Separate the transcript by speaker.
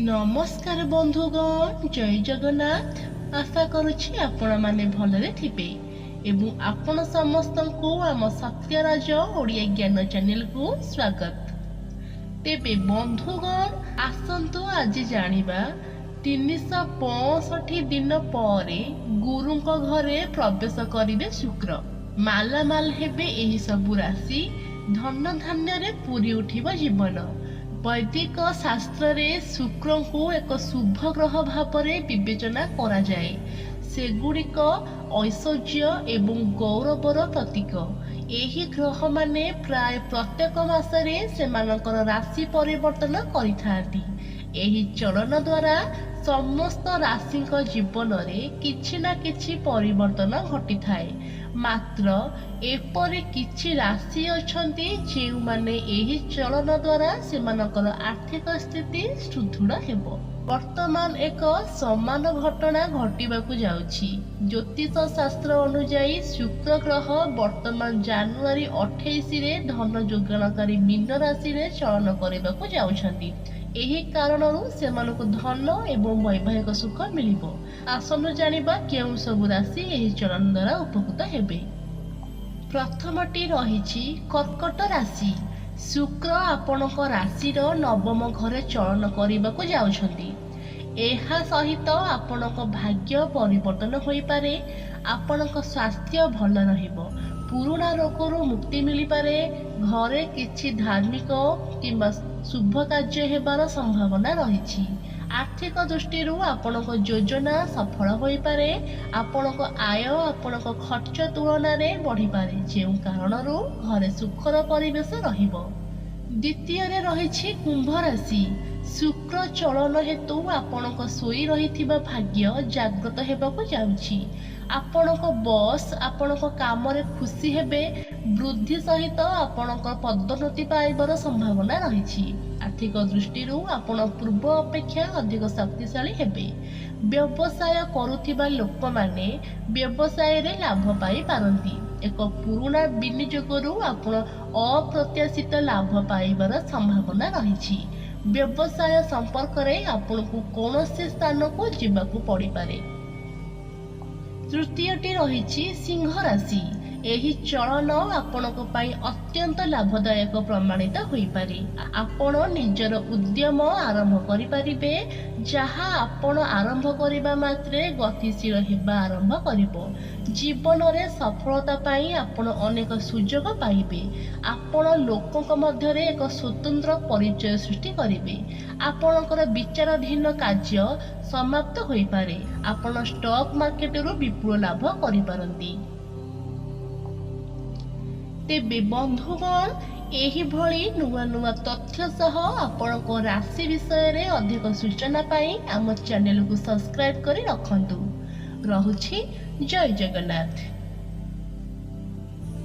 Speaker 1: ନମସ୍କାର ବନ୍ଧୁଗଣ, ଜୟ ଜଗନ୍ନାଥ। ଆଶା କରୁଛି ଆପଣମାନେ ଭଲରେ ଥିବେ ଏବଂ ଆପଣ ସମସ୍ତଙ୍କୁ ଆମ ସତ୍ୟରାଜ ଓଡ଼ିଆ ଜ୍ଞାନ ଚ୍ୟାନେଲକୁ ସ୍ୱାଗତ। ତେବେ ବନ୍ଧୁଗଣ, ଆସନ୍ତୁ ଆଜି ଜାଣିବା 365 ଦିନ ପରେ ଗୁରୁଙ୍କ ଘରେ ପ୍ରବେଶ କରିବେ ଶୁକ୍ର, ମାଲାମାଲ ହେବେ ଏହି ସବୁ ରାଶି, ଧନ ଧାନ୍ୟରେ ପୁରୀ ଉଠିବ ଜୀବନ। ବୈଦିକ ଶାସ୍ତ୍ରରେ ଶୁକ୍ରଙ୍କୁ ଏକ ଶୁଭ ଗ୍ରହ ଭାବରେ ବିବେଚନା କରାଯାଏ। ସେଗୁଡ଼ିକ ଐଶ୍ୱର୍ଯ୍ୟ ଏବଂ ଗୌରବର ପ୍ରତୀକ। ଏହି ଗ୍ରହମାନେ ପ୍ରାୟ ପ୍ରତ୍ୟେକ ମାସରେ ସେମାନଙ୍କର ରାଶି ପରିବର୍ତ୍ତନ କରିଥାନ୍ତି। ଏହି ଚଳନ ଦ୍ୱାରା ସମସ୍ତ ରାଶିଙ୍କ ଜୀବନରେ କିଛି ନା କିଛି ପରିବର୍ତ୍ତନ ଘଟିଥାଏ। ମାତ୍ର ଏପରି କିଛି ରାଶି ଅଛନ୍ତି, ଯେଉଁମାନେ ଏହି ଚଳନ ଦ୍ୱାରା ସେମାନଙ୍କର ଆର୍ଥିକ ସ୍ଥିତି ସୁଦୃଢ଼ ହେବ। ବର୍ତ୍ତମାନ ଏକ ସମାନ ଘଟଣା ଘଟିବାକୁ ଯାଉଛି। ଜ୍ୟୋତିଷ ଶାସ୍ତ୍ର ଅନୁଯାୟୀ ଶୁକ୍ର ଗ୍ରହ ବର୍ତ୍ତମାନ ଜାନୁଆରୀ 28ରେ ଧନ ଯୋଗାଣକାରୀ ମୀନ ରାଶିରେ ଚଳନ କରିବାକୁ ଯାଉଛନ୍ତି। ଏହି କାରଣରୁ ସେମାନଙ୍କୁ ଧନ ଏବଂ ବୈବାହିକ ସୁଖ ମିଳିବ। ଆସନ୍ତୁ ଜାଣିବା କେଉଁ ସବୁ ରାଶି ଏହି ଚଳନ ଦ୍ୱାରା ଉପକୃତ ହେବେ। ପ୍ରଥମଟି ରହିଛି କର୍କଟ ରାଶି। ଶୁକ୍ର ଆପଣଙ୍କ ରାଶିର ନବମ ଘରେ ଚଳନ କରିବାକୁ ଯାଉଛନ୍ତି। ଏହା ସହିତ ଆପଣଙ୍କ ଭାଗ୍ୟ ପରିବର୍ତ୍ତନ ହୋଇପାରେ। ଆପଣଙ୍କ ସ୍ୱାସ୍ଥ୍ୟ ଭଲ ରହିବ। ପୁରୁଣା ରୋଗରୁ ମୁକ୍ତି ମିଳିପାରେ। ଘରେ କିଛି ଧାର୍ମିକ କିମ୍ବା ଶୁଭ କାର୍ଯ୍ୟ ହେବାର ସମ୍ଭାବନା ରହିଛି। ଆର୍ଥିକ ଦୃଷ୍ଟିରୁ ଆପଣଙ୍କ ଯୋଜନା ସଫଳ ହୋଇପାରେ। ଆପଣଙ୍କ ଆୟ ଆପଣଙ୍କ ଖର୍ଚ୍ଚ ତୁଳନାରେ ବଢ଼ିପାରେ, ଯେଉଁ କାରଣରୁ ଘରେ ସୁଖର ପରିବେଶ ରହିବ। ଦ୍ୱିତୀୟରେ ରହିଛି କୁମ୍ଭ ରାଶି। ଶୁକ୍ର ଚଳନ ହେତୁ ଆପଣଙ୍କ ଶୋଇ ରହିଥିବା ଭାଗ୍ୟ ଜାଗ୍ରତ ହେବାକୁ ଯାଉଛି। ଆପଣଙ୍କ ବସ୍ ଆପଣଙ୍କ କାମରେ ଖୁସି ହେବେ। ବୃଦ୍ଧି ସହିତ ଆପଣଙ୍କ ପଦୋନ୍ନତି ପାଇବାର ସମ୍ଭାବନା ରହିଛି। ଆର୍ଥିକ ଦୃଷ୍ଟିରୁ ଆପଣ ପୂର୍ବ ଅପେକ୍ଷା ଅଧିକ ଶକ୍ତିଶାଳୀ ହେବେ। ବ୍ୟବସାୟ କରୁଥିବା ଲୋକମାନେ ବ୍ୟବସାୟରେ ଲାଭ ପାଇପାରନ୍ତି। ଏକ ପୁରୁଣା ବିନିଯୋଗରୁ ଆପଣ ଅପ୍ରତ୍ୟାଶିତ ଲାଭ ପାଇବାର ସମ୍ଭାବନା ରହିଛି। ବ୍ୟବସାୟ ସମ୍ପର୍କରେ ଆପଣଙ୍କୁ କୌଣସି ସ୍ଥାନକୁ ଯିବାକୁ ପଡ଼ିପାରେ। ତୃତୀୟଟି ରହିଛି ସିଂହ ରାଶି। ଏହି ଚଳନ ଆପଣଙ୍କ ପାଇଁ ଅତ୍ୟନ୍ତ ଲାଭଦାୟକ ପ୍ରମାଣିତ ହୋଇପାରେ। ଆପଣ ନିଜର ଉଦ୍ୟମ ଆରମ୍ଭ କରିପାରିବେ, ଯାହା ଆପଣ ଆରମ୍ଭ କରିବା ମାତ୍ରେ ଗତିଶୀଳ ହେବା ଆରମ୍ଭ କରିବ। ଜୀବନରେ ସଫଳତା ପାଇଁ ଆପଣ ଅନେକ ସୁଯୋଗ ପାଇବେ। ଆପଣ ଲୋକଙ୍କ ମଧ୍ୟରେ ଏକ ସ୍ୱତନ୍ତ୍ର ପରିଚୟ ସୃଷ୍ଟି କରିବେ। ଆପଣଙ୍କର ବିଚାରାଧୀନ କାର୍ଯ୍ୟ ସମାପ୍ତ ହୋଇପାରେ। ଆପଣ ଷ୍ଟକ୍ ମାର୍କେଟରୁ ବିପୁଳ ଲାଭ କରିପାରନ୍ତି। ତେବେ ବନ୍ଧୁଗଣ, ଏହିଭଳି ନୂଆ ନୂଆ ତଥ୍ୟ ସହ ଆପଣଙ୍କ ରାଶି ବିଷୟରେ ଅଧିକ ସୂଚନା ପାଇଁ ଆମ ଚ୍ୟାନେଲକୁ ସବସ୍କ୍ରାଇବ୍ କରି ରଖନ୍ତୁ। ରହୁଛି, ଜୟ ଜଗନ୍ନାଥ।